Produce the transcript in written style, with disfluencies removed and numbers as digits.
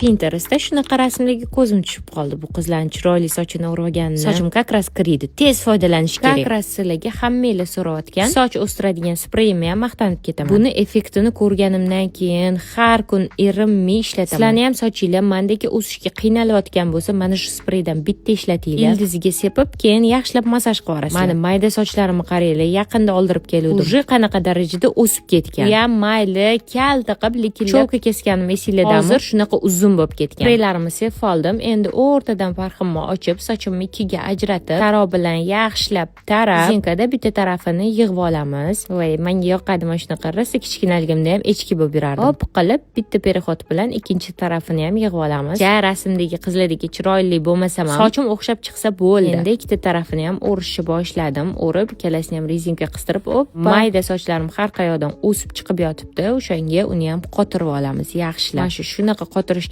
Pinterestda shunaqa rasmlarga ko'zim tushib qoldi. Bu qizlarni chiroyli sochini o'rganini. Sochim как раз kiriydi. Tez foydalanish kerak. Как раз sizlarga hammanglar so'rayotgan soch o'stiradigan spreyimni ham maqtanib ketaman. Buni effektini ko'rganimdan keyin har kun erinmay ishlataman. Sizlarni ham sochinglar mandagi o'sishga qiynalayotgan bo'lsa, mana shu spreydan bitta ishlatinglar. Ildiziga sepib, keyin yaxshilab massaj qilib yuborasizlar. Mani mayda sochlarimni qaranglar, yaqinda oldirib keluvdim. Уже qanaqa darajada o'sib ketgan. Bu ham mayli, kalta qilib, likillab чёлка keskanim esinglardami? Hozir shunaqa uzun bo'lib ketgan. Spreylarimni sepib oldim. Endi o'rtadan parximni ochib, sochimni ikkiga ajratib, taroq bilan yaxshilab tarab, rezinkada bitta tarafini yig'ib olamiz. Voy, menga yoqadi mana shunaqa. Rosa kichkinaligimda ham echki bo'lib yurardim. Hop qilib, bitta переход bilan ikkinchi tarafini ham yig'ib olamiz. Ja rasmdagi qizlardagi chiroyli bo'lmasam ham, sochim o'xshab chiqsa bo'ldi. Endi ikkita tarafini ham o'rishni boshladim. O'rib, ikkalasini ham rezinka qistirib, op, mayda sochlarim har qayoqdan o'sib chiqib yotibdi. O'shanga uni ham qotirib olamiz yaxshilab. Mana shu shunaqa qotirish.